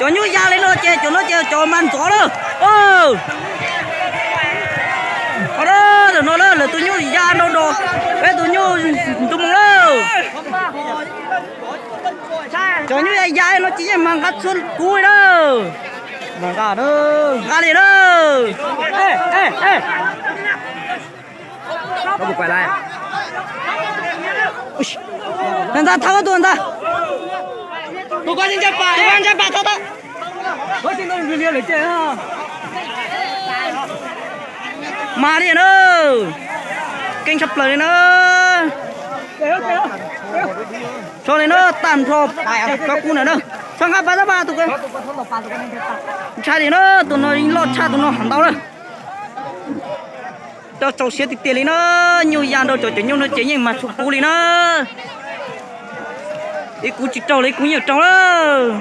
Cov nyuj ya li no ces cov no ces cov mas ntxov lawm. Tam no lawv tus nyuj ya nrau nrog peb tus nyuj ntu moo lawm. Cov nyuj ya ya no ces yeej mas nqa txhua kub li na. Nqa li na. Ntxa, thauj tus ntxa. Tus ko ntsa pa thauj tau. Mas li na. Keej tshaj plaws li na. Tso li na, tag nrho cov kub ntawm na. Txhob nqa pas tab pas tus ko. Ntshai li na, tus no loj tshaj tus no heev ntau lawm. Coj txaus siab tiag tiag li na. Nyuj ya nrau cov cov nyuj no ces yeej mas txhua kub li na. Ib kub tsis raug li, ib kub yeej raug lawm.